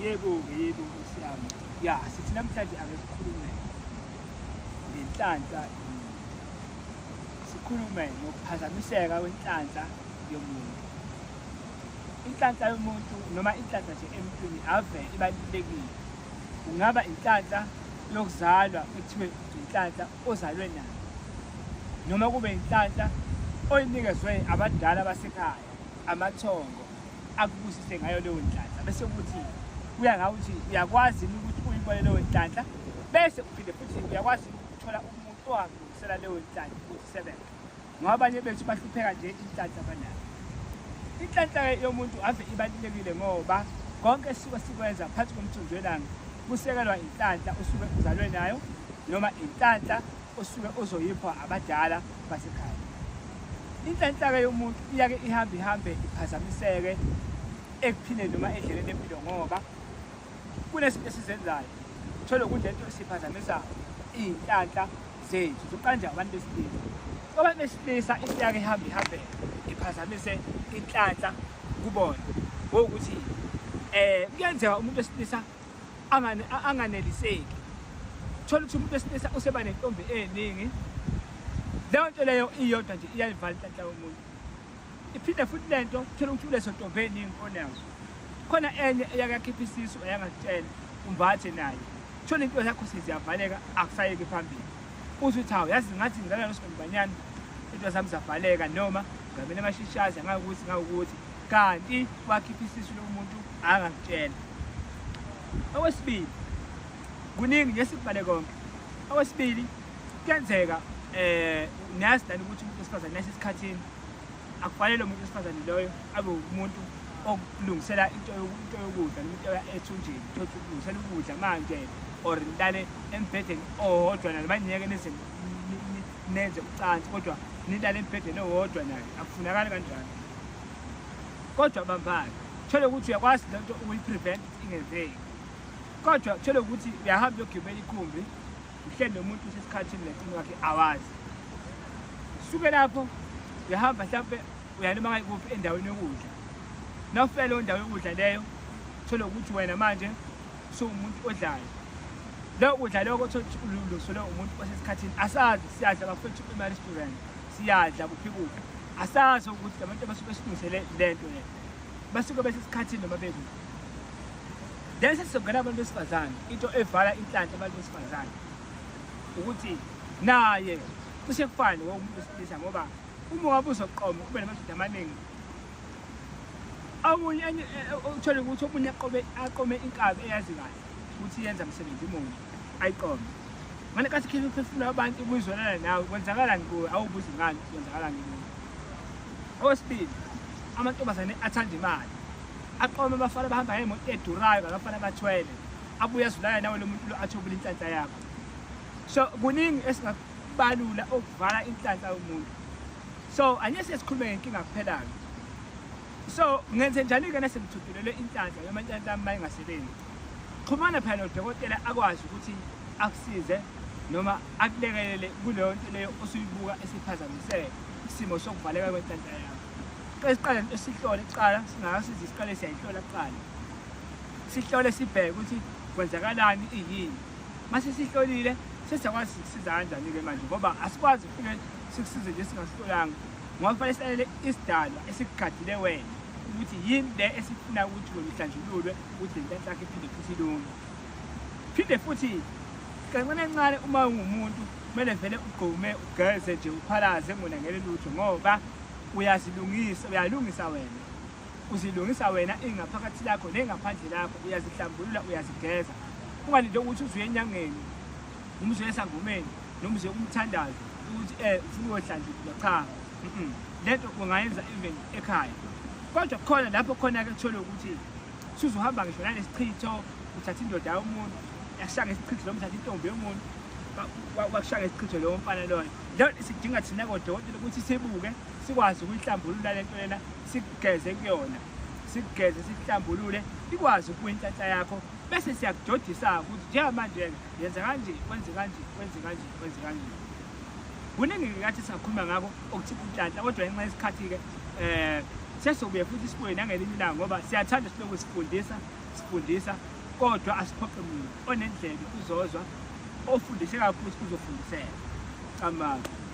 Yebo-ke, yebo Nkosi yami. Ya, sithi namhlanje ake sikhulume ngenhlanhla yomuntu. Sikhulume ngokuphazamiseka kwenhlanhla yomuntu. Inhlanhla yomuntu noma inhlanhla nje emntwini ave ibalulekile. Kungaba inhlanhla yokuzalwa kuthiwe inhlanhla ozalwe nayo, noma kube inhlanhla oyinikezwe abadala basekhaya, amathongo akubusise ngayo leyo nhlanhla, bese kuthi kuya ngawe ukuthi uyakwazi yini ukuthi uyibone leyo nhlanhla, bese uphinde futhi uyakwazi ukuthola umuntu ongakulungisela leyo nhlanhla ukuthi isebenze, ngoba abanye bethu bahlupheka nje inhlanhla abanayo. Inhlanhla yomuntu ave ibalulekile ngoba konke esisuke sikwenza phansi komthunzi welanga kusekelwa inhlanhla osuke uzalwe nayo noma inhlanhla osuke uzoyiphwa abadala basekhaya. Inhlanhla-ke yomuntu iyake ihambe ihambe iphazamiseke ekuphileni noma endleleni empilo ngoba kunezinto esizenzayo uthole ukuthi lento siphazamisa iy'nhlanhla zethu. Zokuqala nje abantu besilisa, abantu besilisa into iyake ihambe ihambe iphazamise inhlanhla kubona ngokuthi kuyenzeka umuntu wesilisa anganeliseki. Thola ukuthi umuntu wesilisa useba nentombi eningi, leyo nto leyo iyodwa nje iyayivala inhlanhla yomuntu. Iphinde futhi le nto thola ukuthi ulezo ntombi eningi onazo, khona enye eyake yakhipha isisu eyangakutshela umbathe naye, thola into zakho seziyavaleka akusayeki phambili. Uthi uthi hawu yazi ngathi ngilala nosigombanyana into zami zavaleka, noma ngamele amashishazi angawukuthi ngawukuthi, kanti wakhipha isisu lomuntu angakutshela. Okwesibili, kuningi nje sikubale konke. Okwesibili, kuyenzeka niyazi nani ukuthi umuntu wesifazane nasesikhathini akufanele umuntu wesifazane loyo abe umuntu okulungisela into yokudla noma into ethunjini, uthole ukuthi ukulungisela ukudla manje or nilale embhedeni owodwa naye, noma niyeke nize nenze ucansi kodwa nilale embhedeni owodwa naye, akufunakali kanjalo. Kodwa bambani, thole ukuthi uyakwazi lento ukuyi-prevent ukuthi ingenzeki, kodwa thole ukuthi uyahamba uyogibela ikhumbi uhleli nomuntu usesikhathini nentini wakhe awazi. Suke lapho uyahamba mhlampe uya noma ngayikuphi endaweni yokudla, nawufika leyo ndawo yokudla leyo thole ukuthi wena manje usuwumuntu odlayo leyo kudla lokho, thole ukuthi ulungiselwe umuntu osesikhathini. Asazi, siyadla bafethu ema-restaurant, siyadla kuphi kuphi, asazi ukuthi labantu abasuke besilungisele le nto le basuke besesikhathini noma bekuphi. Then sesizongena abantu besifazane, into evala inhlanhla abantu besifazane ukuthi naye cishe kufane womuntu wesilisa, ngoba uma ungabe uzoqoma ube namadoda amaningi, omunye uthole ukuthi omunye aqome inkabi eyazi kahle ukuthi yenza msebenzi muni, ayiqome. Manje kathi khipha umphefumulo wabantu ubuyizwelana nawe, kwenzakalani kuwe? Awubuzi ngani kwenzakalani kuwe? Okwesibili, amantombazane athanda imali, aqome abafana bahamba ngemoto edurayo, ngabafana abathwele, abuye azulale nawe lo muntu lo athobule inhlanhla yakho. So kuningi esingakubalula okuvala inhlanhla yomuntu. So angeke sikhulume ngenkinga kuphela-ke. So ngenze njani-ke nase ngithuthulelwe inhlanhla noma inhlanhla yami uma ingasebenzi? Xhumana phela nodokotela akwazi ukuthi akusize noma akulekelele kuleyo nto leyo osuyibuka esiphazamise isimo sokuvaleka kwenhlanhla yakho. Siqale sihlole kuqala, singakasizi siqale siyayihlola kuqala, sihlole sibheke ukuthi kwenzakalani, iyini. Mase sihlolile sesiyakwazi sikusiza kanjani-ke manje, ngoba asikwazi ukufike sikusize nje singasihlolanga, ngoba kufanele silalele isidalwa esikugadile wena ukuthi yini le esifuna ukuthi wena uhlanjululwe ukuthi le nhlanhla yakho iphinde futhi ilunge. Phinde futhi kancane kancane, uma ungumuntu kumele vele ugqume ugeze nje uphalaze ngonangele lutho, ngoba uyazilungisa, uyalungisa wena, uzilungisa wena ingaphakathi lakho nengaphandle lakho, uyazihlambulula, uyazigeza. Ungalinde ukuthi uzuye enyangeni noma uzuye esangomeni noma uzuye kumthandazo ukuthi ufuna uyohlanjululwa. Cha, lento ungayenza even ekhaya. Kodwa khona lapho khona-ke kuthole ukuthi suzuhamba ngisho nalesichitho, uthatha indoda yomuntu yakushaya ngesichitho, noma uthatha intombi yomuntu wakushaya ngesichitho lowo mfana loyo. Leyo sidinga thina kodokotela ukuthi sibuke sikwazi ukuyihlambulula le nto lena, sikugeze kuyona, sikugeze sikuhlambulule, ikwazi ukubuya inhlanhla yakho, bese siyakudodisa ukuthi njengamanje-ke yenza kanje, wenze kanje, wenze kanje, wenze kanje. Kuningi-ke kathi singakhuluma ngakho okuthinta inhlanhla, kodwa ngenxa yesikhathi-ke sesizobuye futhi sibuye nangelinye ilanga, ngoba siyathanda silokhu sifundisa, Sifundisa kodwa asiphoqe muntu. Onendlebe uzozwa, ofundiseka futhi uzofundiseka. Cabanga.